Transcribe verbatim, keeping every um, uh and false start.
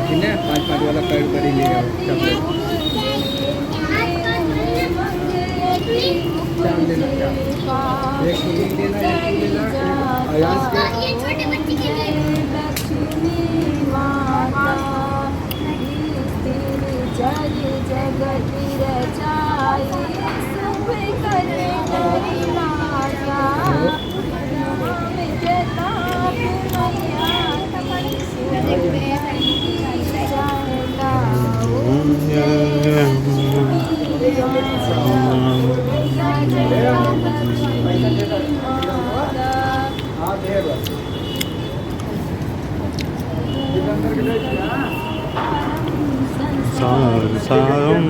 ठीक है, पाँच पाँच वाला Cadbury ले आओ, chocolate। चार लेना, चार। एक ये लेना, एक ये लेना, एक अयाज के। ये छोटे बच्चे के लिए। सार सारम।